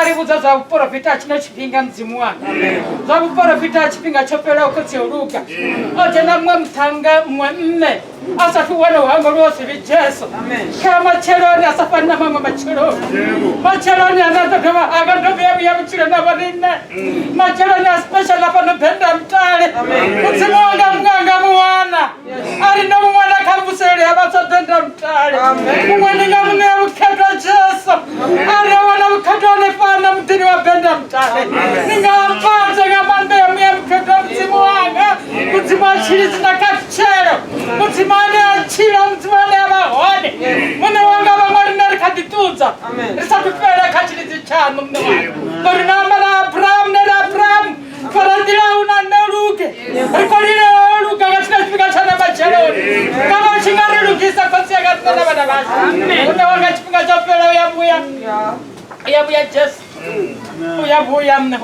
ri vhudza zwa vhuporofita ha tshino tshifhinga mudzimu wanga zwa vhuporofita ha tshifhinga tsho fhelaho khotsi o luga o dzhena muṅwe muṱhannga muṅwe mme a sathu wana u hangwelwa zwivhi jesu kha matsheloni a sa fani na maṅwe matsheloni matsheloni ane a ḓo dovha anga ndo vhuya vhuya vhutshilo na vho riṋe matsheloni a special a fhano benda mutale mudzimu wanga muṅwe anga muwana a ri ndo muwana kha mvuselelo ya vhatswa benda mutale muṅwe ndi nga muṋea vhukhethwa jesu a ri a wana vhukhethwa hanefhana muḓini wa benda mutale ni nga mpfadza nga maanḓa ya muya mukhethwa mudzimu wanga mudzimu a tshilidzi na khathutshelo mudzimu ane a tshila mudzimu ane a vha hone muṋe wanga vhaṅwe rine ri kha ḓi ṱudza ri sa thu fhela kha tshilidzi tshaṋu muṋe wanga ngori na amba na abrahamu ne na abrahamu fara nḓila u na nṋe luge ri khou lilela o luga nga tshino tshifhinga tsha na matsheloni kana u tshi nga ri lugisa khotsi anga nṋe na vhana vhashu muṋe wanga tshifhinga tsho fhela u ya vhuya u ya vhuya jesu u ya vhuya muṋe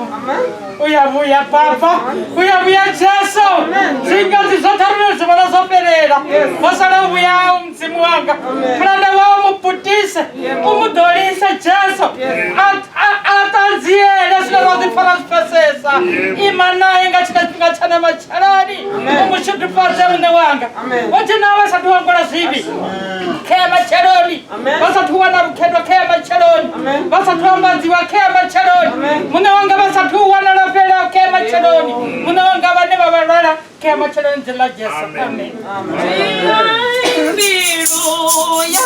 u ya vhuya papa u ya vhuya jesu zwingadzi zwoṱhe rine zwi vhona zwo fhelela ho sala u vhuya mudzimu wanga mulanda wau mu putise u mu ḓolise jesu a ṱanziele zwine ra ḓi pfa ra zwi pfesesa ima naye nga tshina tshifhinga tsha na matsheloni u mu shudufhadze muṋe wanga vho dzhena vha sathu hangwela zwivhi khea matsheloni vha sathu wana vhukhethwa khea matsheloni vha sathu ambadziwa khea matsheloni muṋe wanga vha sathu wana lafhela khea matsheloni muṋe wanga vhane vha vha lwala khea matsheloni dzina ḽa jesu amen Haleluya.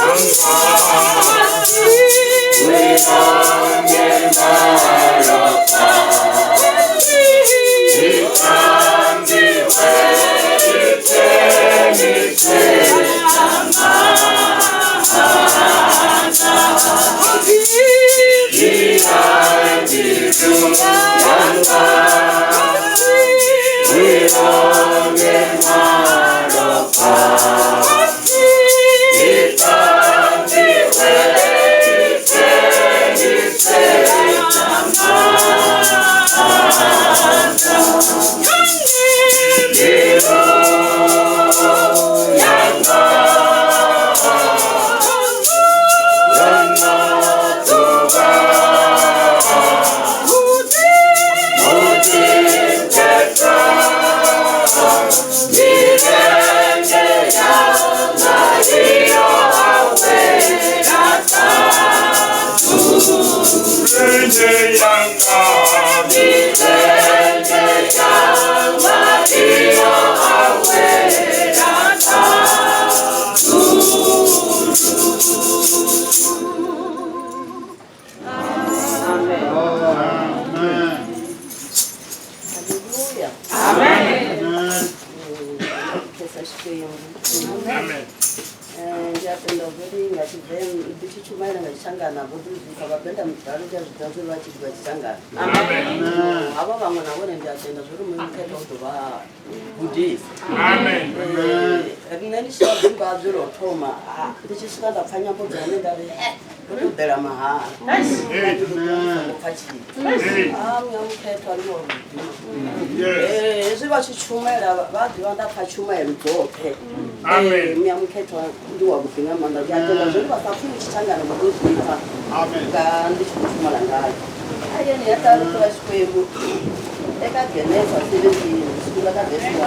Khensa Xikwembu. Ndi a tenda uri nga Tshivenḓa ndi tshi tshumaela nga Tshangana vho ḓi zwipfa vha benda mudalo ndi a zwi ḓivha zwe vha tshi ḓivha Tshangana. Havha vhaṅwe na vhone ndi a tenda zwa uri Muya Mukhethwa u ḓo vha gudisa. Nṋe ndi tshi ya Zimbabwe lwa u thoma ndi tshi swika nda pfa nyambo dza hone nda ri ndo tou ḓela mahala. Ndi songo pfa tshithu. Muya Mukhethwa ndi wavhuḓi. Hezwi vha tshi tshumaela vha ḓivha nda pfa tshumaelo dzoṱhe. Muya Mukhethwa ndi wavhuḓi nga maanḓa. Ndi a tenda zwo ri vha sa pfi Tshangana vho ḓo zwi pfa nga ndi tshi khou shumela ngayo. Ayeni ya ta rito ra Xikwembu eka Genesa 17 sungula ka verse 1.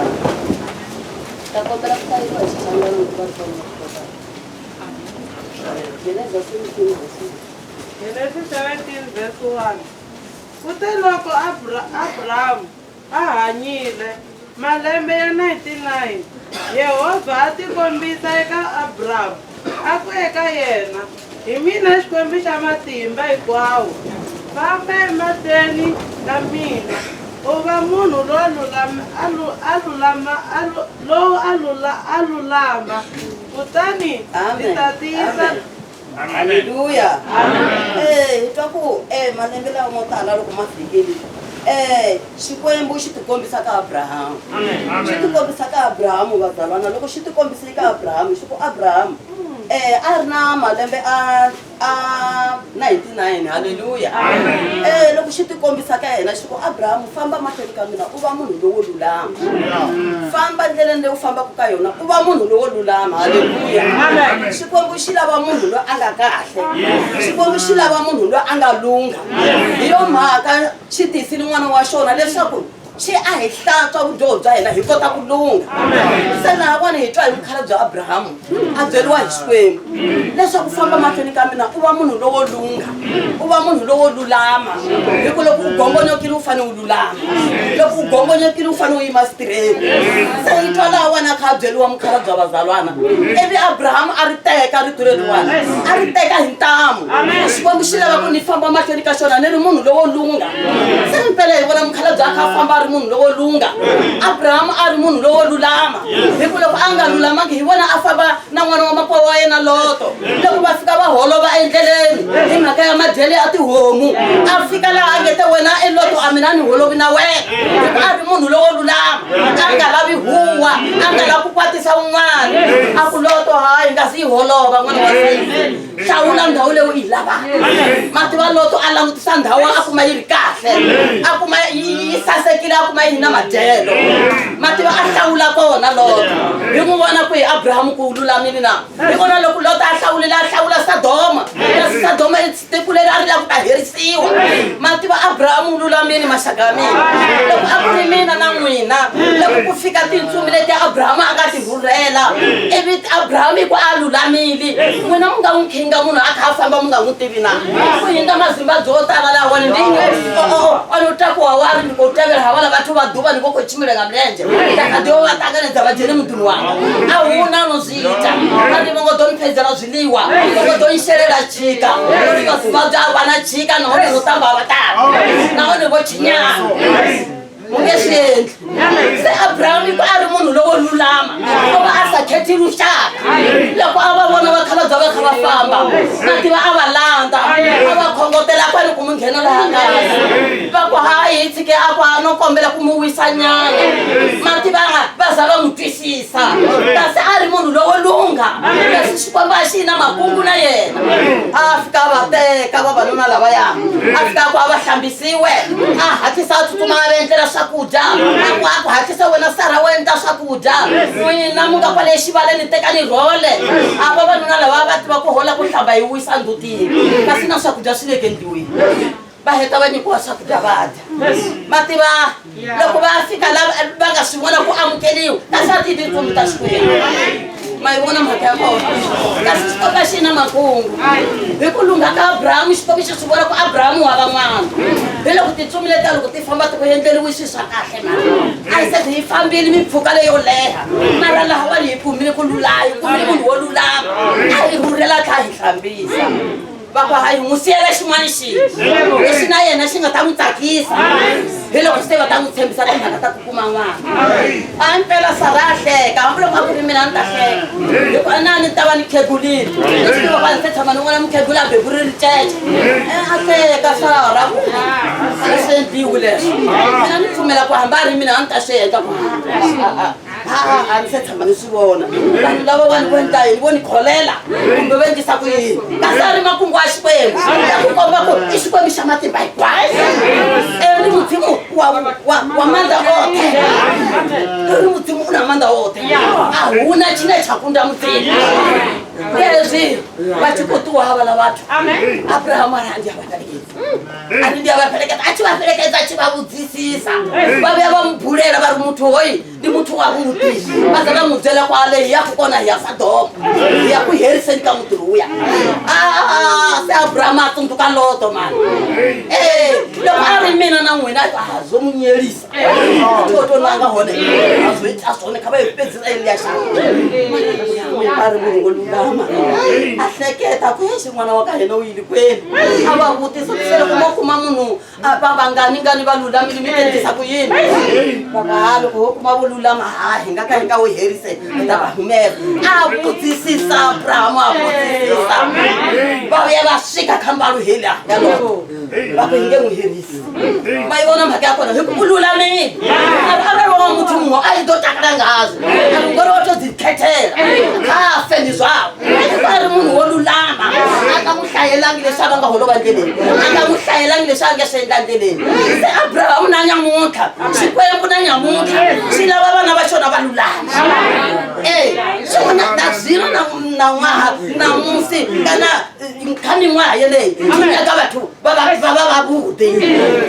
Ta kombela ku hlayiwa hi Xichangana loko va ri kona va kota. Genesa 17 verse 1. Genesis 17 verse 1. Kuteloko Abrahamu a hanyile malembe ya 99, Yehovha a tikombisa eka Abrahamu, a ku eka yena, Hi mina Xikwembu xa matimba hinkwawo, famba emahlweni ka mina, u va munhu lowo lulama, a a lulama, a lowo a lula a lulama, kutani ndzi ta tiyisa Amen. Haleluya. Hi twa ku malembe lawa mo tala loko ma fikile Xikwembu xi tikombisa ka Abrahamu. Xi tikombisa ka Abrahamu vazalwana loko xi tikombisile ka Abrahamu xi ku Abrahamu. A ri na malembe a a 99. Halleluya. Loko xi tikombisa ka yena xi ku, Abrahamu, famba mahlweni ka mina, u va munhu lowo lulama. Famba ndleleni leyi u fambaka ka yona, u va munhu lowo lulama. Halleluya. Xikwembu xi lava munhu loyi a nga kahle. Xikwembu xi lava munhu loyi a nga lungha. Hi yo mhaka xi tisile n'wana wa xona leswaku xi a hi hlantswa vudyoho bya hina, hi kota ku lungha. Se lahawani hi twa hi mukhalabye Abrahamu a byeriwa hi Xikwembu leswaku famba mahlweni ka mina, u va munhu lowo lungha, u va munhu lowo lulama, hi ku loko u gongonyokile u fanele u lulama, loko u gongonyokile u fanele u yima straight. Se hi twa lahawani a kha a byeriwa mukhalabye wa vazalwana, ivi Abrahamu a ri teka rito leriwani, a ri teka hi ntamu. Xikwembu xi lava ku ni famba mahlweni ka xona ni ri munhu lowo lungha. Se mpela hi vona mukhalabye a kha a famba a ri munhu lowo lungha, Abrahamu a ri munhu lowo lulama, hi ku loko a nga lulamangi, hi vona a famba na n'wana wa makwavo wa yena Loto. Loko va fika va holova endleleni hi mhaka ya madyele ya tihomu, a fika laha a ngete, "Wena i Loto, a mina ni holovi na wena," hi ku a ri munhu lowo lulama, a nga lavi huwa, a nga lavi ku kwatisa un'wana. A ku, "Loto, hayi, nga si yi holova, n'wana wa sesi, hlawula ndhawu leyi u yi lavaka." Mativa Loto a langutisa ndhawu, a kuma yi ri kahle, a kuma yi sasekile, a kuma yi na madyelo. Mativa a hlawula kona Loto. Hi n'wi vona ku hi Abrahamu ku lulamile na hi vona loko Loto a hlawulile, a hlawula Sadoma, kasi Sadoma i tiko leri a ri lava ku ta herisiwa. Mativa Abrahamu u lulamile. Maxaka ya mina, loko a ku ri mina na n'wina, loko ku fika tintsumi leti Abrahamu a nga ti rhurhela, ivi Abrahamu hi ku a lulamile, n'wina mu nga n'wi khinga munhu a kha a famba mu nga n'wi tivi na ku hindza Mazimbabwe wo tala lahawani, ndi ani u takuwa wa ri ndi khou tevhela havhala vhathu vha ḓuvha, ni vho khou tshimbila nga milenzhe, nda kha ḓi vha ṱanganedza vha dzhene muḓini wanga, a huna no zwi ita. Ani vho ngo ḓo nfhedzela zwiḽiwa, vho ngo ḓo nshelela tshika, uri Mazimbabwe a vha na tshika, nahone no ṱamba a vha ṱambi, nahone vho tshinyana, mu nge swi endli. Se Abrahamu i ku a ri munhu lowo lulama, o va a sa khethi luxaka. Loko a va vona vakhalabya va kha va famba, mativa a va landza, a va khongotela kwani ku mu nghena laha kaya. Va ku, "Hayi, hi tshike," a ku, "A no kombela ku mu wisa nyana." Mativa va za va n'wi twisisa, kasi a ri munhu lowo lungha, kasi Xikwembu a xi na makungu na yena. A fika a va teka vavanuna lavaya, a fika a ku a va hlambisiwe, a hatlisa a tsutsuma a va endlela swakudya. A ku, "Hatlisa wena Sara, wo endla swakudya, n'wina mu nga kwale exivaleni, tekani rhole." A vavanuna lava va tiva ku hola ku hlamba yi wisa ndzhutini, kasi na swakudya swi le ku endliweni. Va heta va nyikiwa swakudya, va dya. Mativa loko va fika lava va nga swi vona ku amukeliwa, kasi a ti tintsumi ta Xikwembu. Ma yi vona mhaka ya kona? Kasi Xikwembu a xi na makungu. Hi ku lungha ka Abrahamu, Xikwembu xi swi vona ku Abrahamu wa va n'wana. Hi loko tintsumi letiya loko ti famba ti ku endleriwi swilo swa kahle mani. A hi se hi fambile mimpfhuka leyo leha, mara lahawani hi kumile ku lulama, hi kumile munhu wo lulama, a hi rhurhela, tlha hi hlambisa. Va ku, "Hayi, n'wi siyela xin'wana xilo lexi na yena xi nga ta n'wi tsakisa." Hi loko se va ta n'wi tshembisa timhaka ta ku kuma n'wana. A mpela Sara a hleka. Hambiloko a ku ri mina, a ni ta hleka, hikuva na ni ta va ni khegulile, ni swi tiva ku a ni se tshama ni vona mukhegula a beburi ricece. A hleka Sara ku a swi endliwi leswo. Mina ni pfumela ku hambi a ri mina, a ni ta swi endla, ku a ni se tshama ni swi vona vanhu lava vani vo endla yini, vo ni kholela kumbe va endlisa ku yini, kasi a ri makungu a Xikwembu ya ku komba ku i Xikwembu xa matimba hinkwayo, ri Mudzimu wa maanḓa oṱhe, ri Mudzimu u na maanḓa oṱhe, a huna tshine tsha kunda Mudzimu. Ndi hezwi vha tshi khou ṱuwa havhaḽa vhathu, Abrahamu a ri, "Ndi a vha fhelekedza," a ri, "Ndi a vha fhelekedza." A tshi vha fhelekedza, a tshi vha vhudzisisa, vha vhuya vha mu bulela, vha ri muthu hoyi ndi muthu wavhuḓi. Va za va n'wi byela kwale, hi ya ku kona, hi ya Sodoma, hi ya ku heriseni ka muti lowuya. Se Abrahamu a tsundzuka Loto mani. E loko a ri mina na n'wina, a zwo mu nyelisa toto nanga hone, a zwo ita zwone, kha va hi fhedzisa eliya xana a ri munhu wo lulama. A hleketa ku yexi n'wana wa ka hina u yile kwenu. A va vutisa ku se loko mo kuma munhu a va vangani ngani va lulamile, mi endlisa ku yini? Va va, "Ha, loko ho kuma vo lulama, ha hi nga ka hi nga wu herise, hi ta va humela." A vutisisa Abrahamu, a vutisisa, va vuya va swika khambalu heliya ya Loto. Va ku hi nge n'wi herisi. Ma yi vona mhaka ya kona hi ku u lulamile. A ri arali wa va muthu muṅwe a tshi ḓo takala ngazwo. A ri ngori o to ḓikhethela kha fe ndi zwawe. Hikuva a ri munhu wo lulama a nga n'wi hlayelangi leswi a va nga holova ndleleni. A nga n'wi hlayelangi leswi a nga swi endla ndleleni. Se Abrahamu na nyamuntlha Xikwembu na nyamuntlha xi lava vana va xona va lulama. E xona na zwino na na ṅwaha namusi kana kha miṅwaha yeleyi xi nyaga vhathu va va va va vavhuḓi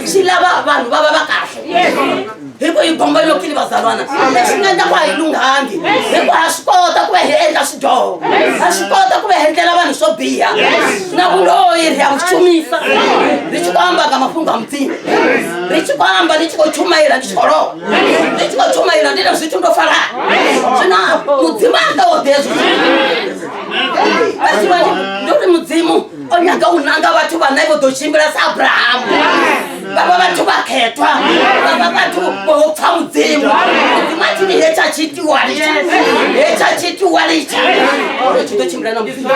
xi lava vanhu va va va kahle hi ku hi gombonyokile vazalwana lexi nga endla ku a hi lunghangi hi ku ha swi kota ku va hi endla swidyoho ha swi kota ku va hi endlela vanhu swo biha na vuloyi ri ya vu xumisa ri tshi khou amba nga mafhungo a mudzimu ri tshi khou amba ndi tshi khou tshumaila ndi tshi khou lovha ndi tshi khou tshumaila ndi na zwithu ndo fara zwino mudzimu a ṱoḓi hezwo vhathu vhanzhi ndi uri mudzimu o nyaga u nanga vhathu vhane vho ḓo tshimbila sa abrahamu vha vha vhathu vhakhethwa vha vha vhathu vho pfa mudzimu mudzimu a tshi ni hetsha tshitiwa litsha hetsha tshitiwa litsha uri tshi ḓo tshimbila na mudzimu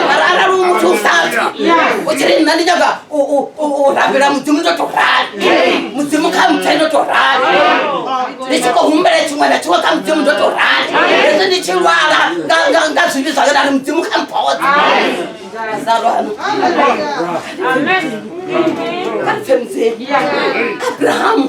mara arali u muthu u sa pfi u tshi ri nṋe ndi nyaga u rabela mudzimu ndo to rali mudzimu kha mpfe ndo to rali ndi tshi khou humbela tshiṅwe na tshiṅwe kha mudzimu ndo to rali hezwi ndi tshi lwala nga zwivhi zwanga nda ri mudzimu kha mphodze zalwano kha ri pfe mudzimu abrahamu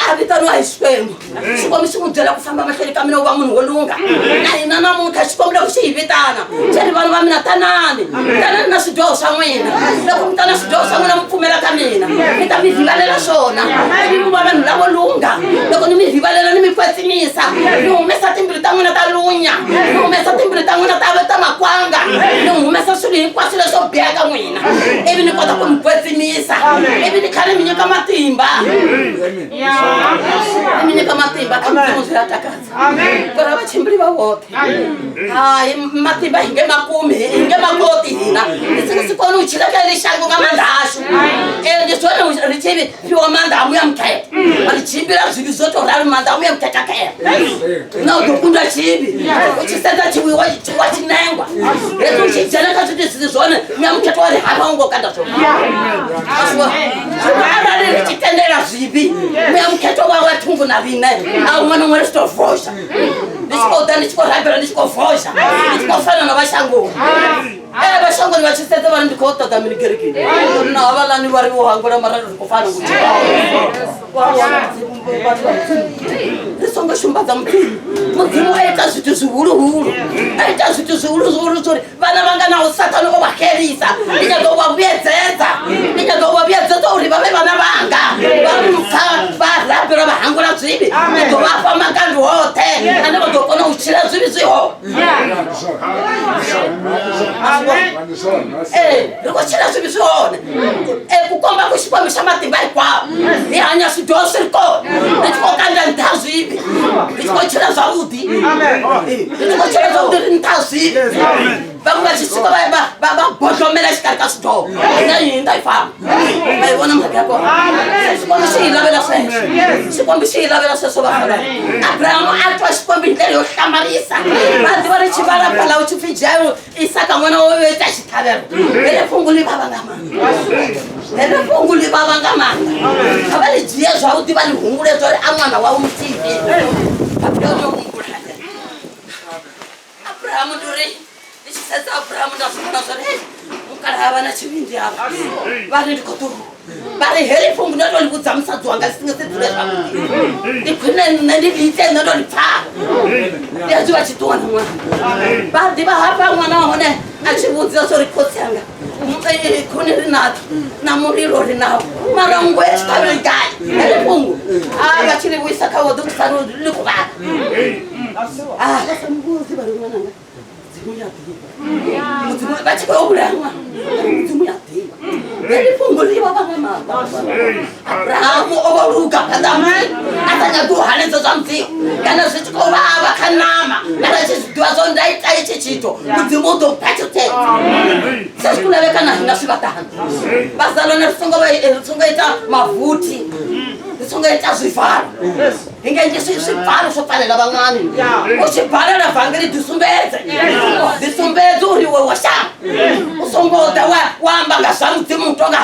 a vitaniwa hi xikwembu xikwembu xi n'wi byela ku famba mahlweni ka mina u va munhu wo lungha na hina namuntlha xikwembu loko xi hi vitana xi ri vanhu va mina tanani tanani na swidyoho swa n'wina loko mi ta na swidyoho swa n'wina mi pfumela ka mina ni ta mi rivalela swona ivi mi va vanhu lavo lungha loko ni mi rivalela ni mi kwetsimisa ni humesa timbilu ta n'wina ta lunya ni humesa timbilu ta n'wina ta ta makwanga ni humesa swilo hinkwaswo leswo biha ka n'wina ivi ni kota ku mi kwetsimisa ivi ni tlhela ni mi nyika matimba ni mi nyika matimba ka mudzimu zwi a takadza ngori va tshimbili vha vhoṱhe hai matimba hi nge makumi hi nge makoti hina ri si si koni u tshila kha heḽi shango nga maanḓa ashu ee ndi zwone ri tshi fhiwa maanḓa a muya mukhethwa ri tshimbila zwivhi zwo tou rali maanḓa a muya mukhethwa khea na u ḓo kunda tshivhi u tshi sedza tshivhi wa tshi nengwa hezwi u tshi dzhena kha zwithu zwi si zwone muya mukhethwa wa ri hafha u ngo kanda zwone zwino arali ri tshi tendela zwivhi muya mukhethwa wa wa thungu na riṋe a huṅwe na huṅwe ri tshi tou vosha ndi tshi khou ḓa ndi tshi khou rabela ndi tshi khou vosha ndi tshi khou fana na vhashangoni ee vhashangoni vha tshi sedza vha ri ndi khou ṱoḓa mini kerekeni na havhaḽani vha ri vho hangwela mara ri khou fana ri songo shumbadza mudzimu mudzimu a ita zwithu zwihuluhulu a ita zwithu zwihuluhulu zwori vhana vhanga naho sathane o vha xelisa ndi nyaga u vha vhuyedzedza ndi nyaga u vha vhuyedzedza uri vha vhe vhana vhanga vha mpfa vha rabela vha hangula zwivhi ndi ḓo vha fha makandu oṱhe ane vha ḓo kona u tshila zwivhi zwi hone ee ri khou tshila zwivhi zwi hone ee kukomba ku xikwembu xa matimba hinkwawo hi hanya swidyoho swi ri kona ri tshi khou kanda nṱha zwivhi ri tshi khou tshila zwavhuḓi ri tshi khou tshila zwavhuḓi ri nṱha zwivhi vhaṅwe vha tshi swika vha bodlomela xikarhi ka swidyoho na yini ta yi famba va yi vona mhaka ya kona xikwembu xi hi lavela sweswo xikwembu xi hi lavela sweswo vafana abrahamu a twa xikwembu hi ndlela yo hlamarisa va tiva ri tshi vala kwalaho tshi pfi jayo isaka n'wana wa wetsa xitlhavelo hele fhungu ḽi vhavha nga maanḓa hele fhungu ḽi vhavha nga maanḓa kha vha ḽi dzhie zwavhuḓi vha ḽi humbule zwori a ṅwana wau muthihi abrahamu humbula abrahamu ndi uri ndi tshi sedza abrahamu nda zwi vhona zwori mukalaha vha na tshivhindi havha vha ri ndi khou ḓo vha ri heli fhungu ndo to ḽi vhudza musadzi wanga ḽi singe se dzule zwavhuḓi ndi khwine nṋe ndi ḽi ite nṋe ndo ḽi pfala ndi hezwi vha tshi ṱuwa na ṅwana vha ḓivha hafha ṅwana wa hone a tshi vhudziwa zwa uri khotsi anga khuni ri nadzo na mulilo ri nawo mara nngwe ya tshiṱhavhelo i gai heli fhungu a vha tshi ḽi vhuisa kha wo ḓo kusani ḽi khou vhala a vha sa muvhudzi vha ri ṅwananga mudzimu ya ḓivha mudzimu vha tshi khou vhulaya ṅwana mudzimu ya ḓivha heḽi fhungo ḽi vha vha nga maanḓa abrahamu o vha luga phanḓa ha mudzimu a sa nyagi u hanedza zwa mudzimu kana zwi tshi khou vhavha kha ṋama kana tshi zwi ḓivha zwo nda ita itshi tshithu mudzimu u ḓo pfa tshithethe se zwi kulavhe kana hina swi vha ṱana vhazalwane ri songo ita mavuthi. Ri songo ita zwivalo hi nga endli swipfalo swo pfalela van'wani u tshi balela vhangeli ḓisumbedze ḓisumbedze uri iwe wa shango u songo ḓa wa amba nga zwa mudzimu tonga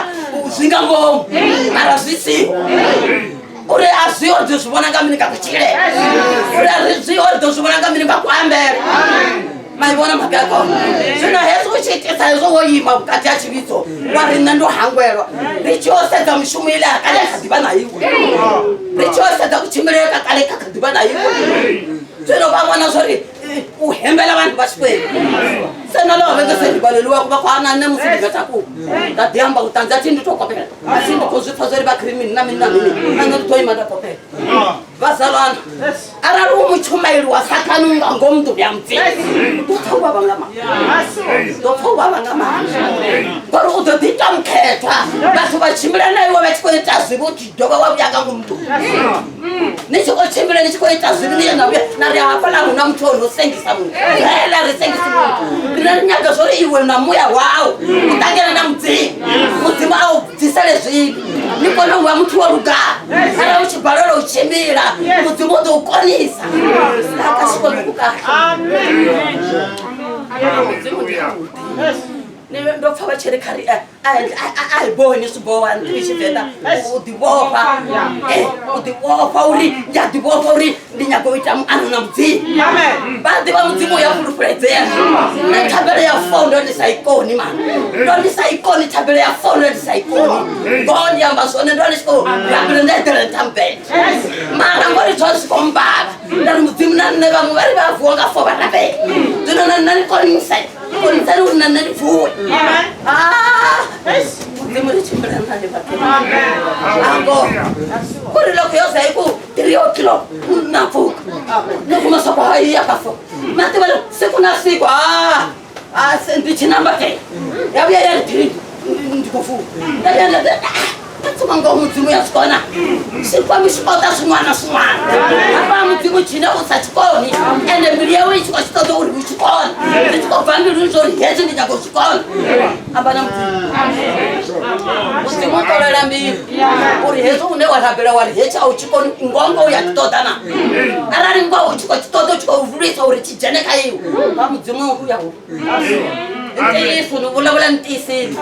zwi nga ngomu mara zwi siho uri a zwiho ri ḓo zwi vhona nga mini nga kutshilele uri a ri zwiho ri ḓo zwi vhona nga mini nga kuambele ma i vhona mhaka ya kona zwino hezwi u tshi itisa hezwo wo ima vhukati ha tshivhidzo wa ri nṋe ndo hangwelwa ri tshi yo sedza mishumo ile ya kale kha ḓivha na iwe ri tshi yo sedza kutshimbilele ka kale kha kha ḓivha na iwe zwino vha vhona zwori u hembela vanhu va Xikwembu se na lava va nge se rivaleliwaka va ku a na nṋe musi ndi nga takuwa nda ḓi amba vhuṱanzi a thi ndi to kopela a thi ndi khou zwi pfa zwori vha khiri mini na mini na mini na nṋe ndi ḓo ima nda kopela vazalwana arali u mutshumaeli wa sathane u nga ngomu nḓuni ya mudzimu u ḓo pfa u vhavha nga maanḓa ḓo pfa u vhavha nga maanḓa ngori u ḓo ḓi ita mukhethwa vhathu vha tshimbila na iwe vha tshi khou ita zwivhi u tshi dovha wa vhuya nga ngomu nḓuni ni tshi khou tshimbila ni tshi khou ita zwivhi ni ye na vhuya na ri hafhaḽa hu na muthu o no sengisa muthu rela ri sengisi muthu rine ri nyaga zwori iwe na muya wau u ṱangene na mudzimu mudzimu a u bvisele zwivhi ni kone u vha muthu wo lugaho arali u tshi balelwa u tshimbila mudzimu u ḓo u konisa aka Xikwembu ku kahle mudzimu ndi avhuḓi ndo pfa vha tshi ri kha ri a hi boheni swiboha ni ḓivhi tshivenḓa u ḓivhofha u ḓivhofha uri ndi a ḓivhofha uri ndi nyaga u ita muano na mudzimu vha ḓivha mudzimu ya fulufhuledzea nṋe thabelo ya fo ndo ndi sa i koni mani ndo ndi sa i koni thabelo ya fo ndo ndi sa i koni ngoho ndi amba zwone ndo ndi tshi khou rabela nda eḓela nṱha mubete mara ngori zwo zwi khou mbavha nda ri mudzimu na nṋe vhaṅwe vha ri vha vuwa nga fo vha rabela zwino na nṋe ni konise konisani uri na nṋe ndi vuwe mudzimu ri tshimbila naye vhathu ango uri loko yo za hi ku 3 o'clock na pfuka ni kuma swa ku hayi ya ka fo ma tiva siku na siku a se ndi tshi namba ke ya vuya ya ri 3 ndi khou vuwa nda vhuya nda tsuma ngoho mudzimu ya zwi kona Xikwembu xi kota swin'wana na swin'wana hafha mudzimu tshine u sa tshi koni ende mbilu yawe i tshi khou tshi ṱoḓa uri u tshi kone zwi tshi khou bva mbiluni zwo uri hezwi ndi nyaga u zwi kona amba na mudzimu mudzimu u ṱolela mbilu uri hezwi une wa rabela wa ri hetshi a u tshi koni ngoho u ya tshi ṱoḓa na arali ngoho u tshi khou tshi ṱoḓa u tshi khou lwisa uri tshi dzhene kha iwe vha mudzimu u ya ntiyiso ni vulavula ni tiyisile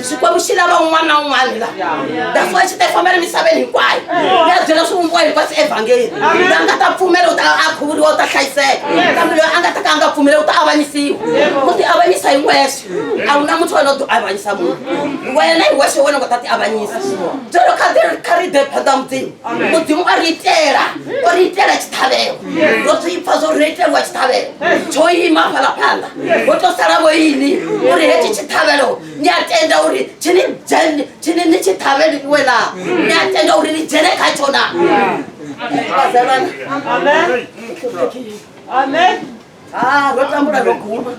Xikwembu xi lava un'wana na un'wana la that's why xi ta fambela misaveni hinkwayo ya byela swivumbiwa hinkwaswo evhangeli loyi a nga ta pfumela u ta a khuvuriwa u ta hlayiseka kambe loyi a nga ta ka a nga pfumeli u ta avanyisiwa u ti avanyisa hi wexe a wu na muthu wena u ti avanyisa munhu wena hi wexe wena u nga ta ti avanyisa byelo kha ri ḓe phanḓa mudzimu mudzimu a ri itela o ri itela tshiṱhavhelo ro zwi pfa zwo ri itelwa tshiṱhavhelo tsho ima hafhaḽa phanḓa ho to sala vho ini uri hetshi tshiṱhavhelo ni a tenda uri tshini dzhene tshini ni tshi ṱhavheliwe na ni a tenda uri ni dzhene khatsho na vhazalwana Amen. Amen. Ah, ro tambula ro guma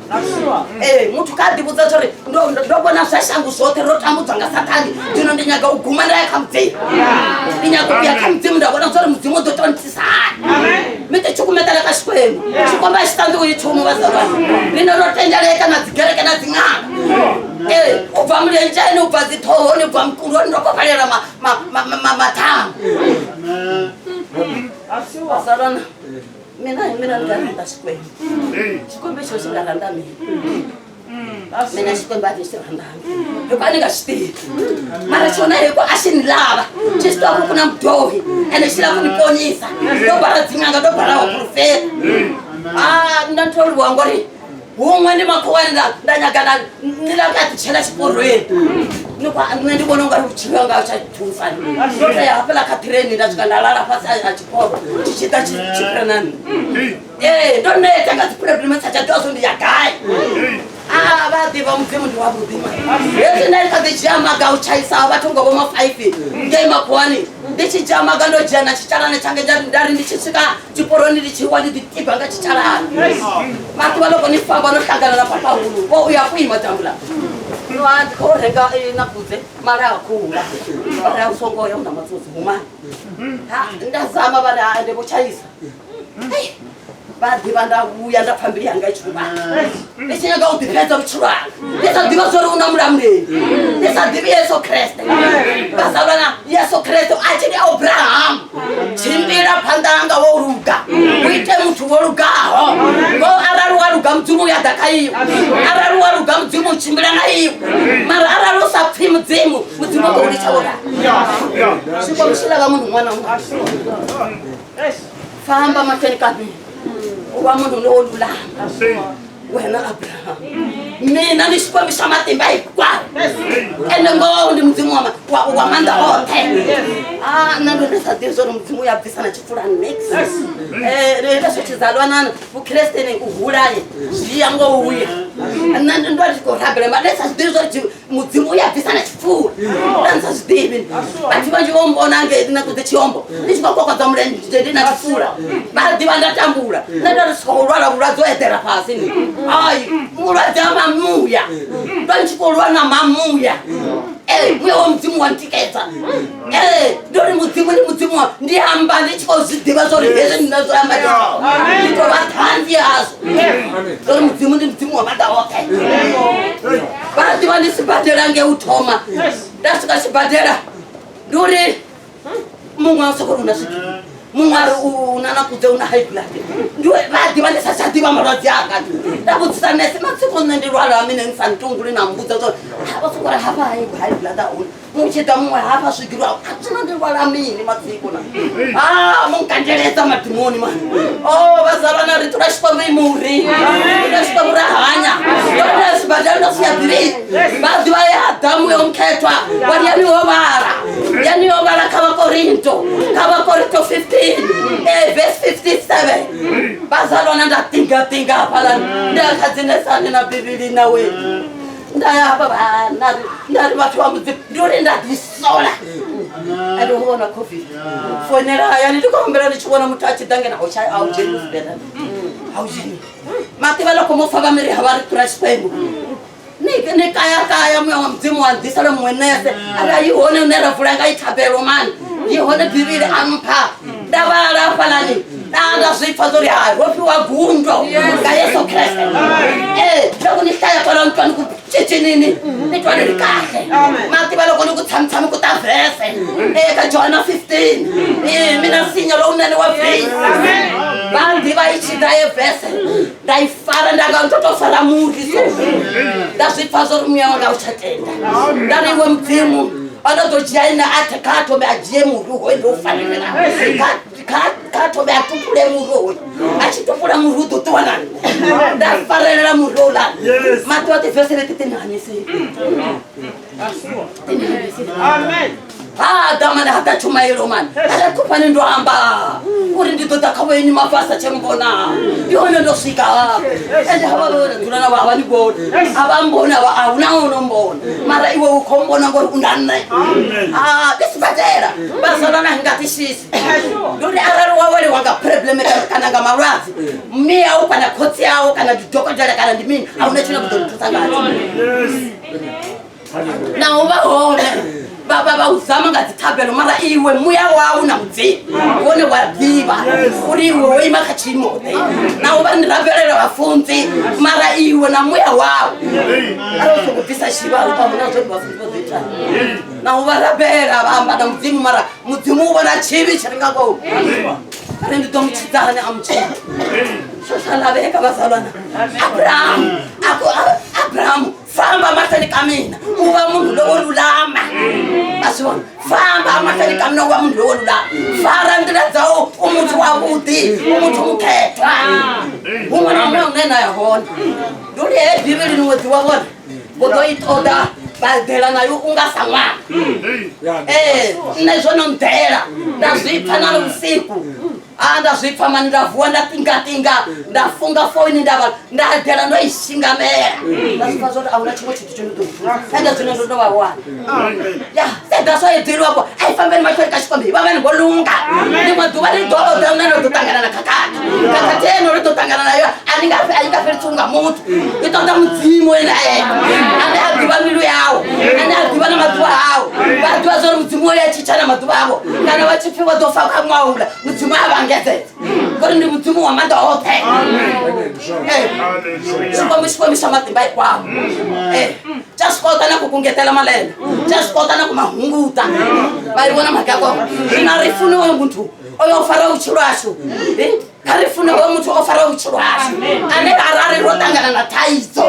ee muthu kha ḓivhudza zwa uri ndo vhona zwa shango zwoṱhe ro tambudzwa nga sathani zwino ndi nyaga u guma nda ya kha mudzimu ndi nyaga u ya kha mudzimu nda vhona zwa uri mudzimu u ḓo to ntisa hani mi ḓi tshukumetela kha Xikwembu Xikwembu a xi tandziwi hi nchumu vazalwana rino ro tendeleka na dzigereke na dziṅanga ee u bva milenzheni u bva dziṱhohoni u bva mukuloni ndo kopalela mathambo vazalwana mina hi mina ni nga rhandza Xikwembu Xikwembu xo xi nga rhandza mina mina Xikwembu a ni xi rhandzanga hikuva a ni nga xi tivi mara xona hi ku a xi ni lava xi swi tiva ku ku na mudyohi ene xi lava ku ni ponisa ndo bara dzin'anga ndo bara vaprofeta a nda ni toliwa ngori wun'we ni makhuwani nda nyaga na ni lava ku ya tichela xiporweni ni ku nṋe ndi vhona ungari vhutshilo hanga a tsha thusa ndo tea hafhaḽa kha ṱireini nda swika nda lala fhasi a tshiporo tshi tshi ḓa tshi fhira na nṋe ee ndo neta nga dzi problem tsa tsha ḓivha zwo ndi ya gai a vha ḓivha mudzimu ndi wavhuḓi hezwi nda kha ḓi dzhia maga u tshaisa vhathu ngo vho ma 5 ngei makhuwani ndi tshi dzhia maga ndo dzhia na tshitshalane tshange nda ri ndi tshi swika tshiporoni ndi tshi wa ndi ḓi tiba nga tshitshalane maḓuvha loko ni famba no hlangana na phaphahulu vho u ya kuima dzambula no a ndi khou renga na kudze mara a khula vha ri a u songo ya u na matsotsi humani ha nda zama vha ri ha ndi vho tshaisa vha ḓivha nda vhuya nda pfa mbilu yanga i tshi khou vhavha ndi tshi nyaga u ḓifhedza vhutshilo hanga ndi sa ḓivha zwori u na mulamuleli ndi sa ḓivhi Yesu Kreste vhazalwana Yesu Kreste a tshi ndi Abrahamu iwe. Arali wa luga Mudzimu u tshimbila na iwe. Mara arali u sa pfi Mudzimu, Mudzimu u ḓo u litsha wo ralo. Xikwembu xi lava munhu un'wana na un'wana. Famba mahlweni ka mina u va munhu lowo lulama. Wena Abraham, mina ni Xikwembu xa matimba hinkwawo, ende ngoho ndi Mudzimu wa maanḓa oṱhe. Nṋe ndo ndi sa ḓivhi zwori Mudzimu u ya bvisa na tshipfula nix. Hezwo tshizalwanana vhukresteni u hulaye zwi ya ngo uya. Nṋe ndo ndi tshi khou rabela mara ndi sa zwi ḓivhi zwori Mudzimu u ya bvisa na tshipfula, nda ndi sa zwi ḓivhi. Vhathu vhanzhi vho mbona ngei nṋe kuḓi tshiombo ndi tshi khou kokodza mulenzhe ndi na tshipfula, vha ḓivha nda tambula. Nṋe ndo ri khou lwala vhulwadze ho eḓela fhasi ni. Ai, vhulwadze ha mamuya, ndo ndi tshi khou lwa na mamuya. Muya wa Mudzimu wa ntikedza. Ndo ri Mudzimu ndi Mudzimu wa, ndi amba ndi tshi khou zwi ḓivha zwori hezwi nṋe zwo amba ndi tou vha ṱhanzi yazwo. Ndo ri Mudzimu ndi Mudzimu wa maanḓa oṱhe. Vha ḓivha ndi sibadela nge u thoma nda swika sibadela ndi uri muṅwe a soko ri una swigiri, muṅwe a ri una na kudze, una high blood. Ndi vha ḓivha ndi sa tsha ḓivha malwadze anga. Nda vhudzisa nese, matsiko nṋe ndi lwala mini ni sa ntunguli na mbudza zwo vha soko ri hafha high blood a huna, muṅwe tshi ḓa muṅwe hafha swigiri a zwino ndi lwala mini matsiko na mo nkandeledza madimoni ma. O vhazalwana ri ṱula Xikwembu i muri, ri ṱula Xikwembu ra hanya. Ndo ri sibadela ndo sia bivhili, vha ḓivha ya ḓa muya mukhethwa wa ri yani yo vhala, yani yo vhala kha Vhakorinto, kha Vhakorinto 15 verse 57. Vhazalwana nda tinga tinga hafhaḽa nda kha dzinesani na bivhili nawe nda ya hafha nda ri vhathu vha Mudzimu ndi uri nda ḓisola. Ende ho vhona COVID foinela hayani ndi khou humbela ndi tshi vhona muthu a tshi ḓa ngeno a u dzheni sibadela, a u dzheni mativha loko mo fa vha miri ha vha ri ṱula Xikwembu. Ni kaya kaya muya wa Mudzimu wa nḓisela muṅwe nese a ri a yi hone une ra vula nga i thabelo mani, yi hone bivhili a mpha nda vhala hafhaḽani nda zwi pfa zwori hai ro fhiwa gundo nga Yesu Kriste. Loko ni hlaya kwalaho ni twa ni ku cicinini, ni twa ni ri kahle. Mativa loko ni ku tshamitshami ku ta vhese eka Johana 15, mina nsinya lowunene wa vhisi. Va ḓivha i tshi ḓa ye vhese nda i fara nda nga ndo to fara muri so nda zwi pfa zwori muya wanga u tsha tenda. Nda ri iwe Mudzimu o no ḓo dzhia ine a kha thome a dzhie muri hoyu ndo u farelela, kha thome a tupule muri hoyu, a tshi tupula muri u ḓo ṱuwa na nṋe. Nda farelela muri houḽa maḓi oṱhe vese leti ti ni hanyisile. Amen. Ha ḓa mani, ha ḓa tshumaelo mani, arali khofhani ndo amba uri ndi ḓo ḓa kha vhoinwi mavu a sa tshe mbona, ndi hone ndo swika. Ende havha vhe vha dzula navho a vha ni vhoni, a vha mboni, a huna ono mbona, mara iwe u khou mbona ngori u na nṋe. Ndi sibadela vhazalwana nga ḓi xisi. Ndi uri arali wa weliwa nga problem kana nga malwadze, mme au kana khotsi au kana ndi dokotela kana ndi mini, a huna tshine vha ḓo ni thusa ngatsho. Naho vha hone vha u zama nga dzithabelo, mara iwe muya wau na Mudzimu wone wa ḓivha uri iwe wo ima kha tshiimo ḓe. Naho vha ni rabelela vhafunzi, mara iwe na muya wau arali u songo bvisa tshivhalo a huna zwori vhafunzi vha ḓo ita. Naho vha rabela vha amba na Mudzimu, mara Mudzimu u vhona tshivhi tshi re nga ngomu. Ari ndi ḓo mu tshidza hani a mu tshidza. Swo swa laveka vhazalwana. Abrahamu famba mahlweni ka mina u va munhu lowo lulama. Ma swi vona, famba mahlweni ka mina u va munhu lowo lulama, fara nḓila dzau u muthu wavhuḓi, u muthu mukhethwa. Huṅwe na huṅwe hune na ya hone ndi uri hei bivhilini ṅwedzi wa vhona vho ḓo i ṱoḓa vha ḓela nayo u nga sa ṅwana. Nṋe zwo no nḓela nda zwi pfa na vhusiku, nda zwi pfa mani, nda vuwa nda tingatinga nda funga foini nda vha nda eḓela ndo i shingamela. Nda zwi pfa zwori a huna tshiṅwe tshithu tsho ndo ḓo thusa ende zwino ndo no vha wana. Ya se that's why bveliwa ko a i fambeni mahlweni ka Xikwembu hi va vanhu vo lunga. Rin'we ḓuvha ri ḓo ḓa hune ro ḓo ṱangana na khakhathi, khakhathi eno ri ḓo ṱangana nayo a ni nga a yi nga fhelisiwi nga muthu, i ṱoḓa Mudzimu ene a ene ane a ḓivha mbilu yawu, ane a ḓivha na maḓuvha awu. Vha ḓivha zwori Mudzimu o ya tshitsha na maḓuvha avho, kana vha tshi pfhi vha ḓo fa kha ṅwaha uḽa, Mudzimu a vha engedzedza ngori ndi Mudzimu wa maanḓa oṱhe. Xikwembu Xikwembu xa matimba hinkwawo, xa swi kota na ku ku ngetela malembe, xa swi kota na ku ma hunguta. Va yi vona mhaka ya kona. Zwino a ri funi oyo muthu oyo fara vhutshilo hashu. Kha ri fune hoyo muthu o faraho vhutshilo hashu ane arali ro ṱangana na thaidzo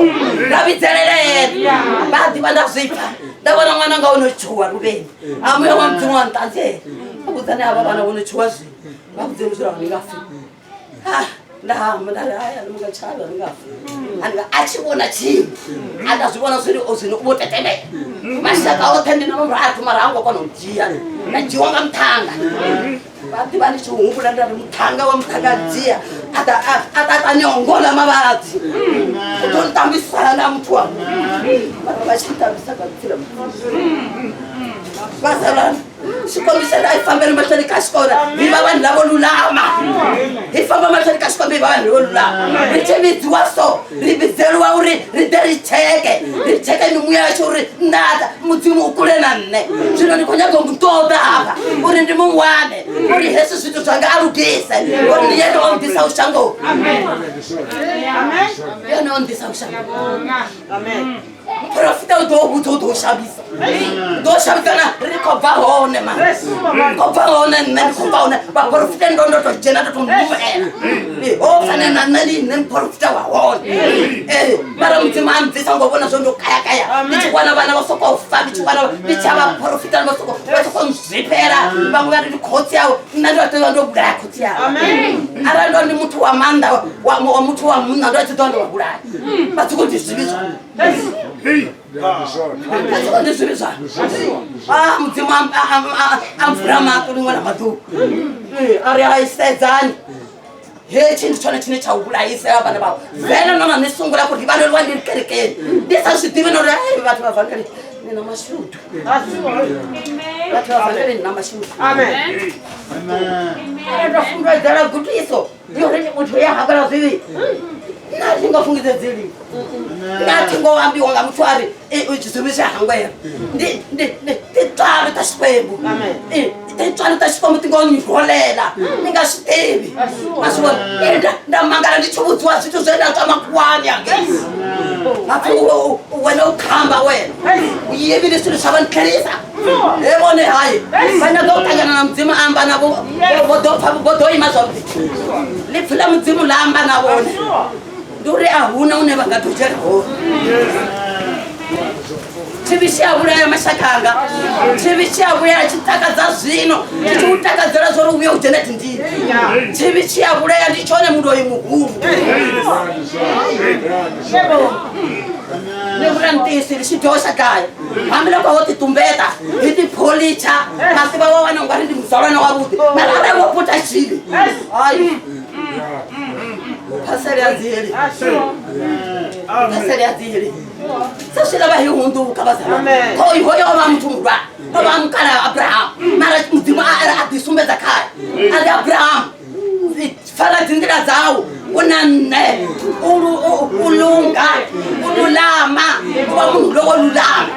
ra vhidzelela ene. Vha a ḓivha nda zwi pfa nda vhona ṅwana nga ono tshuwa luvheni a muya wa mudzimu wa nṱanziela a vhudzani havha vhana vho no tshuwa zwino vha vhudzeni zwi ni nga fi. Nda hamba nda ri haya ni nga tshavha ni nga fi. Anga a tshi vhona tshiimo a nda zwi vhona zwiri o zwino u vho tetemela. Mashaka oṱhe ndi na murathu mara ha ngo kona u dzhia nda dzhiwa nga muṱhanga. Vha ḓivha ndi tshi humbula nda ri muṱhanga wa muṱhanga a dzhia a ḓa a ḓa ni ongola mavhadzi u ḓo ntambisa na muthu wa mara vha tshi ntambisa nga nḓila vazalwana xikombiso a hi fambeli mahlweni ka xikona hi va vanhu lavo lulama hi famba mahlweni ka xikombi hi va vanhu lavo lulama ri tshi vhidziwa so ri vhidzeliwa uri ri ḓe ri tsheke ri tsheke mimuya yashu uri nṋata mudzimu u kule na nṋe zwino ndi khou nyaga u mu ṱoḓa hafha uri ndi mu wane uri hezwi zwithu zwanga a lugise uri ndi yene o nḓisaho shangoni ndi yene o nḓisaho shangoni. Muporofita u ḓo vhudza u ḓo shavhisa u ḓo shavhisana ri khou bva hone ma ri khou bva hone nṋe ndi khou bva hone vhaporofita ndo ndo to dzhena ndo to numela ho fanela na nṋe ndi nṋe muporofita wa hone ee mara mudzimu a mbvisa ngo vhona zwo ndo kayakaya ndi tshi wana vhana vha sokou fa ndi tshi wana ndi tshi vha porofita vha soko vha soko nzwifhela vhaṅwe vha ri ndi khotsi awe nṋe ndo tea ndo vhulaya khotsi awe arali ndo ndi muthu wa maanḓa wa muthu wa munna ndo tshi ḓo ndo vha vhulaya vha tshi khou ndi zwivhi zwa vha tshi khou ndi zwivhi zwa a mudzimu a mvula maṱo liṅwe na maḓuvha a ri hai sedzani hetshi ndi tshone tshine tsha u vhulayisela vhana vhao vele no na ni sungula ku rivaleliwa ndi ri kerekeni ndi sa zwi ḓivhi no ri ai vhathu vha vangeli ni na mashudu vhathu vha vangeli ni na mashudu ndo funduedzela gudiso yo ri muthu ya hangwela zwivhi na thi ngo fungidzedzeli na thi ngo ambiwa nga muthu a ri zwivhi zwi a hangwela tintswalo ta xikwembu tintswalo ta xikwembu ti ngo ni rholela ni nga swi tivi ma swi vona nda mangala ndi tshi vhudziwa zwithu zwe nda twa makhuwani ange hapfi wena u khamba wena u yivile swilo swa va ni tlherisa he vone hayi va nyaga u ṱangana na mudzimu a amba navho vho ḓo pfa vho ḓo ima zwavhuḓi ḽipfi ḽa mudzimu ḽa amba na vhone ndi uri a huna une vha nga ḓo dzhela hone tshivhi tshi a vhulaya mashaka anga tshivhi tshi a vhulaya tshi takadza zwino tshi tshi u takadzela zwo uri u vhuye u dzhene dindini tshivhi tshi a vhulaya ndi tshone muloi muhulu ni vula ntiyiso lexi dyoho xa dlaya hambiloko ho titumbeta hi tipholicha masiva wa wena u nga ri ndi muzalwana wa vhuḓi mara arali wo puta xivhi hayi phasele ya dziheli phasele ya dziheli se swi lava hi hundzuka vazalwana khoyi hoyo o va muthu muhulwane o va mukala ya abrahamu mara mudzimu a ḓi sumbedza khaye a ri abrahamu fara dzinḓila dzau u na nṋe u lunga u lulama u vha munhu lowo lulama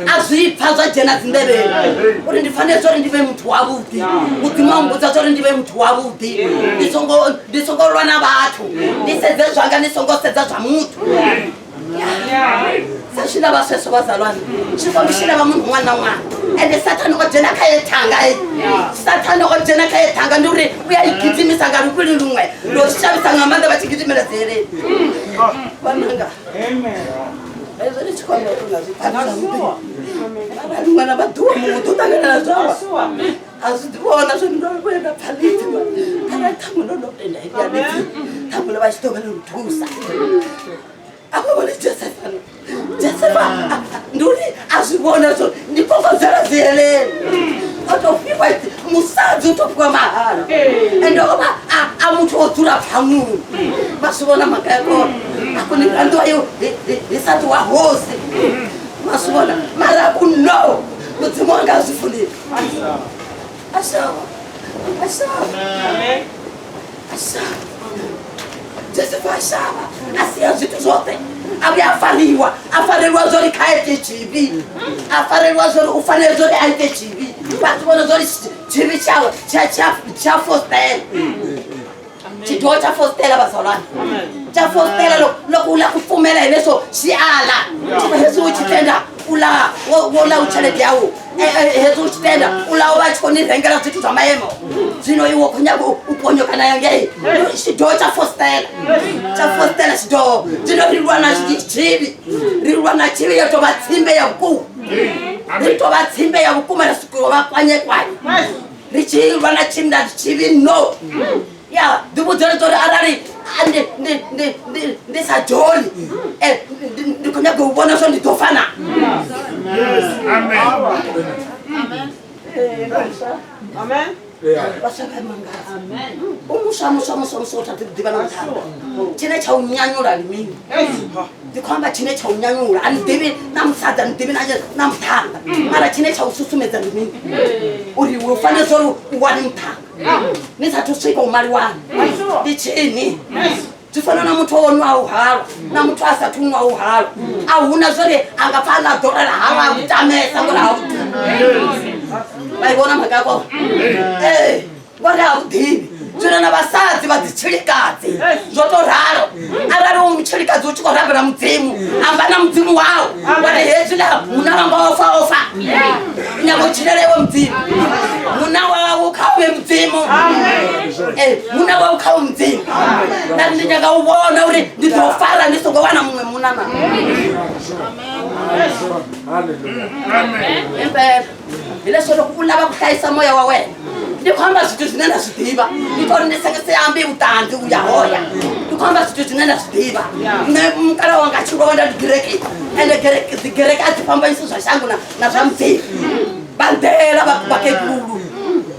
a zwi pfa zwa dzhena dzinḓevheni uri ndi fanela zwa uri ndi vhe muthu wavhuḓi mudzimu a mbudza zwa uri ndi vhe muthu wavhuḓi ndi songo lwa na vhathu ndi sedze zwanga ndi songo sedza zwa muthu se swi lava sweswo vazalwana xikwembu xi lava munhu un'wana na un'wana ende sathani o dzhena kha ye thanga e sathani o dzhena kha ye thanga ndi uri u ya i gidimisa nga luvhili luṅwe lo shavhisa nga maanḓa vha tshi gidimela dziheleni vananga hezwo ndi tshi khou amba uri nga zwi pfani zwavhuḓi arali ṅwana vha ḓuvha muṅwe u ḓo ṱangana na zwawa a zwi ḓi vhona zwo ndo vhuya nda pfa ḽipfi arali ṱhaṅwe ndo ndo tenda heḽia ḽipfi ṱhaṅwe ḽo vha tshi ḓo vha ḽo nthusa afha vhone josefa josefa ndi uri a zwi vhona zwo ndi kokodzela dziheleni o tou fhiwa musadzi u tou fhiwa mahala ende o vha a muthu o dzula pfhaṅuni vha zwi vhona maga ya kona a koni randiwa yo hi sati wa hosi ma zwi vhona mara ku no mudzimu wanga a zwi funeli ashawa ashawa ashawa josefa ashawa a sia zwithu zwoṱhe a vhuya a fariwa a farelwa zwori kha ite tshivhi a farelwa zwori u fanela zwori a ite tshivhi vha zwi vhona zwori tshivhi tshawe tsha fostela xidyoho xa fostela vazalwana xa fostela loko u lava ku pfumela hileswo xi ala heswi u xi tenda u la wo la u tshelede ya wena Hezwi u tshi tenda uḽa o vha a tshi khou ni rengela zwithu zwa maemo zwino iwe u khou nyaga u ponyoka nayo ngei tshidoho tsha fostela tsha fostela tshidoho zwino ri lwa na tshivhi ri lwa na tshivhi ya tou vha tsimbe ya vhukuma ri tou vha tsimbe ya vhukuma ra swika vha kwanye-kwanye ri tshi lwa na tshivhi na tshivhi no ya ḓi vhudzele zwa uri arali ndi sa dzhoni ndi khou nyaga u vhona zwo ndi ḓo fana. Amen. Vhaswa vha mangadza u muswa muswa muswa muswa u thathu ḓivha na muthanda tshine tsha u nyanyula ndi mini ndi khou amba tshine tsha u nyanyula a ni ḓivhi na musadzi a ni ḓivhi na muthanda mara tshine tsha u susumedza ndi mini uri u fanela zwa uri u wane muthanda ni sathu swika u maliwani ndi tshini zwi fana na muthu o nwaho halwa na muthu a sathu nwaho halwa a huna zwori a nga pfa a nga ḓorela halwa a vhutamesa ngori ha vhuḓivhi vha i vhona mhaka yako ee ngori ha vhuḓivhi zwino na vhasadzi vha dzitshilikadzi zwo to ralo arali u mutshilikadzi u tshi khou rabela mudzimu amba na mudzimu wau wari hezwiḽa munna wanga ofa ofa nyaga u tshilela iwe mudzimu munna wau kha u vhe mudzimu munna wau kha u mudzimu nda ndi nyaga u vhona uri ndi ḓo fara ndi songo wana muṅwe munna na impela hileswo loko u lava ku hlayisa moya wa wena ndi khou amba zwithu zwine nda zwi ḓivha ndi tou uri ndi senge si ambi vhuṱanzi u ya hoya ndi khou amba zwithu zwine nda zwi ḓivha nṋe mukala wanga tshi lovha nda ndi gereke ende gereke dzigereke a dzi fhambanyisi zwa shango na zwa mudzimu vha nḓela vhakegulu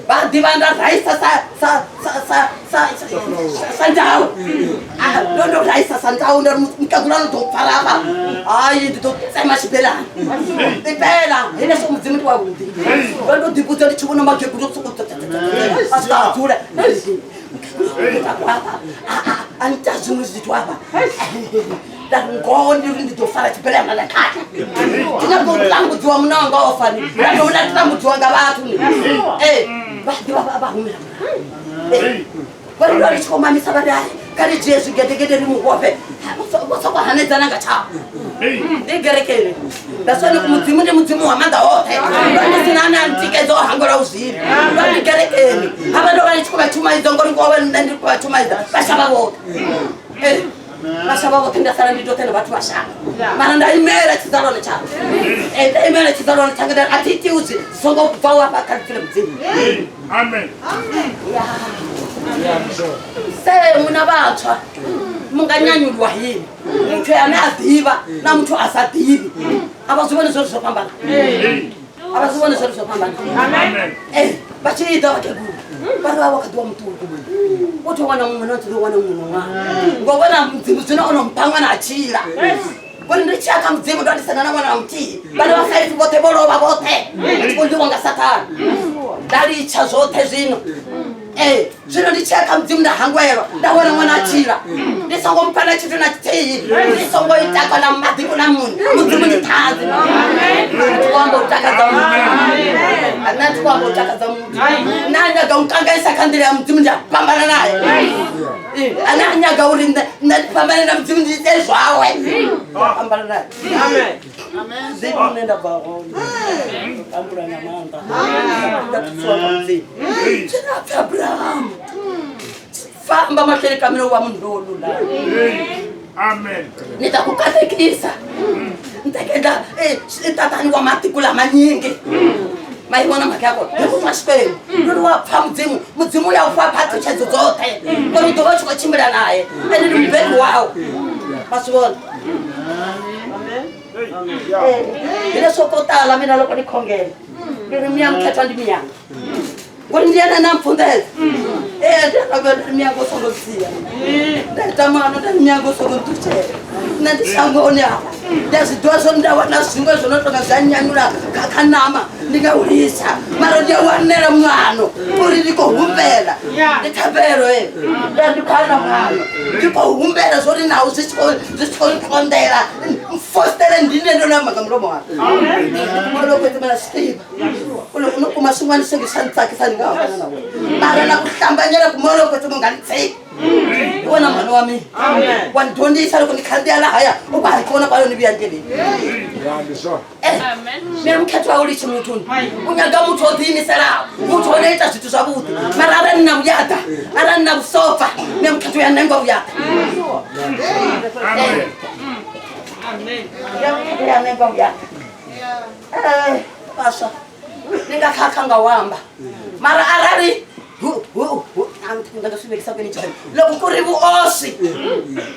vha ḓivha nda raisa sa sa sa sa sa sa ndau ndo ndo raisa sa ndau nda ri mukegulu ano ḓo pfara hafha hayi ndi ḓo tsema tshibelani impela hileswo mudzimu ndi wavhuḓi ndo ndo ḓivhudza ndi tshi vhona magegulu a swika a dzula hafha a nita zwiṅwe zwithu hafha nda ri ngoho ndi uri ndi ḓo fara tshibelana nda khatha ndi nyaga u tambudziwa munna wanga o fani nda dovha nda tambudziwa nga vhathu ni ee vha ḓivha vha humela vha ri ndo ri tshi khou mamisa vha ri hai kha ri dzhie zwigedegede ri muvhofhe vho soko hanedzana nga tshavho ndi gerekeni nda sone mudzimu ndi mudzimu wa maanḓa oṱhe ndo ndi sina ane a ntikedza o hangwela u zwivhi ndo ndi gerekeni havha ndo vha ndi tshi khou vha tshumaidza ngori ngoho nṋe ndi khou vha tshumaidza vha shavha vhoṱhe vha shavha vhoṱhe nda sala ndi toṱhe na vhathu vha shavha mara nda imela tshizalwane tshanga nda imela tshizalwane tshanga nda a thi iti zwi songo bvaho hafha kha lipfi ḽa mudzimu Amen. Se n'wina vantshwa mu nga nyanyuliwa hi yini muthu ane a ḓivha na muthu a sa ḓivhi a vha zwi vhoni zwori zwo fhambana a vha zwi vhoni zwori zwo fhambana Amen. Vha tshi ḓa vhakegulu vha ri vha vha kha ḓi wa muṱuku wo tou wana muṅwe na ḓo wana muṅwe ṅwana ngo vhona mudzimu zwino o no mpha ṅwana a tshila ngori ndi tshiya kha mudzimu ndo ndi sina na ṅwana wa muthihi vhana vha five vhoṱhe vho lovha vhoṱhe vha tshi khou ḽiwa nga sathane nda litsha zwoṱhe zwino zwino ndi tshiya kha mudzimu nda hangwelwa nda wana ṅwana a tshila ndi songo mpha na tshithu na tshithihi ndi songo ita kana maḓiko na muni mudzimu ndi ṱhanzi thi khou amba u takadza muthu nṋe thi khou amba u takadza muthu nṋe a nyaga u nkanganyisa kha nḓila ya mudzimu ndi a fhambana naye ane a nyaga uri nṋe ndi fhambane na mudzimu ndi ite zwawe ndi a fhambana naye ndi hune nda bva hone ndo tambula nga maanḓa nda thusiwa nga mudzimu zwino a pfi Abrahamu famba mahlweni ka mina u va munhu lowo lulama Amen. ni ta ku katekisa ni ta endla tatani wa matiko lamanyingi ma yi vona mhaka ya kona hi ku twa Xikwembu lori wa pfa mudzimu mudzimu ya u fha phaṱhutshedzo dzoṱhe ngori u ḓo vha u tshi khou tshimbila naye ende ndi mubebi wau ma swi vona hileswo ko tala mina loko ni khongela ndi ri miya mukhethwa ndi miyanga ngori ndi yena na mpfundeza ndi miyango u songo ntsia nda ita mano nda ri miyango u songo nṱutshela nṋe ndi shangoni hafha ndi a zwi ḓivha zwo nda wana zwiṅwe zwo no tonga zwa nyanyula kha ṋama ndi nga u litsha mara ndi a wanela mwana uri ndi khou humbela ndi thabelo nda ndi khou ana mwana ndi khou humbela zwori naho zwi tshi khou nkonḓela mfostele ndi nṋe ndo no amba nga mulomo wanga mwana u khou itimela zwi tiva no kuma swin'wana swi ngi swa ni tsakisa ni nga hambana na wena mara na ku hlambanyela ku moya loko mu nga ni tshiki hi wena mhani wa mina wa ni dyondzisa loko ni khandziya lahaya u ku hayi kona kwalo ni vuya ndleleni Mea mukhethwa u litshi muthuni u nyaga muthu o ḓiimiselaho muthu o no ita zwithu zwavhuḓi mara arali na vhuyaḓa arali na vhusopfa mea mukhetho ya nengwa vhuyaḓa ya nengwa vhuyaḓa vhaswa ni nga khakha nga u amba mara arali nda swi vekisa kwini chani loko ku ri vuoswi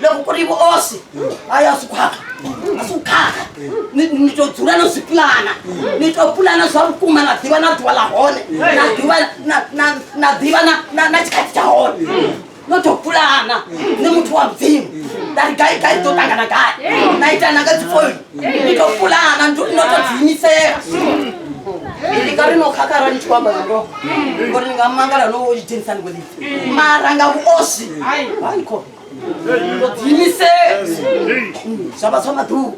loko ku ri vuoswi hayi a swi khakha a swi khakha ni to dzula no zwi pulana ni to pulana zwa vhukuma na ḓivha na ḓuvha ḽa hone na ḓivha na ḓivha na tshikhathi tsha hone no to pulana ni muthu wa mudzimu nda ri gai gai ḓo ṱangana gai na ita na nga dzi founu ni to pulana no to ḓiimisela ndi nga ri no khakha arali ni tshi khou amba zwa ngoho ngori ni nga mangala no dzhenisa ni khou mara nga vhuoswi hayi kho ndo ḓiimisela zwa vha zwa maḓuvha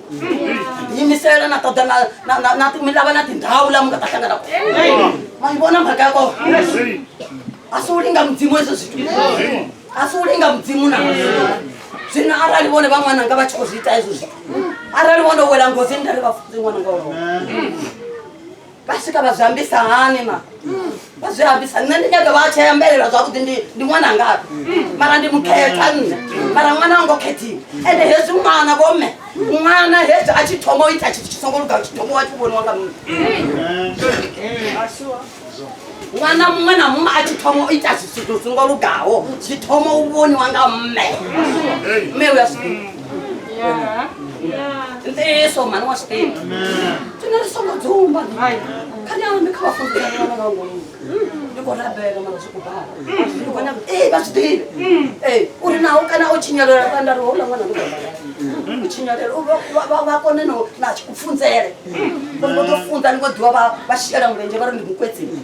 ḓiimisela na ṱoḓa mi lava na tindhawu la mu nga ta hlangana kona ma yi vona mhaka ya kona a si u linga mudzimu hezwo zwithu a si u linga mudzimu na zwino arali vhone vha ṅwananga vha tshi khou zwi ita hezwo zwithu arali vhono wela ngozini nda ri vha funze ṅwananga wolowo vha swika vha zwi ambisa hani na vha zwi ambisa nṋe ndi nyaga vha tshi ambelela zwavhuḓi ndi ṅwanangafhi mara ndi mukhetha nṋe mara ṅwana a ngo khethiwa ende hezwi ṅwana vhomme ṅwana hezwi a tshi thoma u ita tshithu tshi songo lugaho tshi thoma wa tshi vhoniwa nga mme ṅwana muṅwe na muṅwe a tshi thoma u ita zwithu zwi songo lugaho zwi thoma u vhoniwa nga mme mme uya zwi ḓivha ntiyiso mhani wa swi tiva zwino ri songo dzumba kha ni ambe kha vhafunzi vhana nga ngolu ndi khou rabela mara zwi khou bala ndi khou nyaga ee vha zwi ḓivhe ee uri naho kana o tshinyalela nda ri houḽa ṅwana ndi khou u tshinyalela vha kone no na kufunzele uri vho ḓo funza ni ngo ḓivha vha shela mulenzhe vha ri ndi mukwetsimi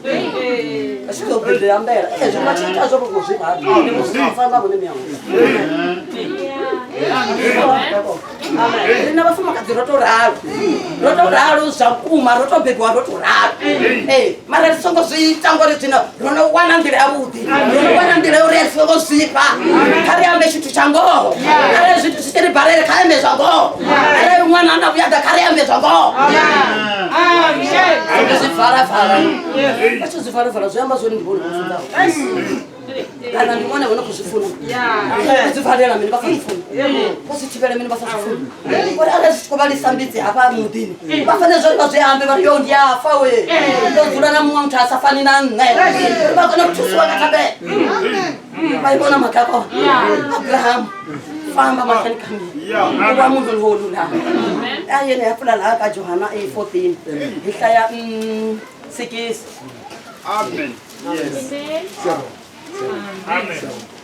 vha tshi ḓo ḓi ambela ee zwino vha tshi ita zwo vho zwi vha ndi musi nga vhone miyango rina vhafumakadzi ro to ralo ro to ralo zwa vhukuma ro to bebiwa ro to ralo ee mara ri songo zwi ita ngori zwino ro no wana nḓila yavhuḓi ro no wana nḓila uri ri songo zwifha kha ri ambe tshithu tsha ngoho arali zwithu zwi tshi ri balele kha ambe zwa ngoho arali ṅwana ana vhuyaḓa kha ri ambe zwa ngoho zwi valavala vha tshi zwi valavala zwi amba zwone ndi vhone vho funzaho kana ndi vhone vho no khou zwi funa u zwi valela mini vha sa zwi funi vho zwi thivhela mini vha sa zwi funi uri arali zwi tshi khou vhalisa mbidzi hafha muḓini vha fanela zwori vha zwi ambe vha ri yo ndi afa we ndo dzula na muṅwe muthu a sa fani na nṋe uri vha kone u thusiwa nga thabelo vha i vhona maga kona abrahamu famba mahlweni ka mina u va munhu lowo lulama a yena ya pfula laha ka johana a 14 hi hlaya 6 Amen. Yes. Amen.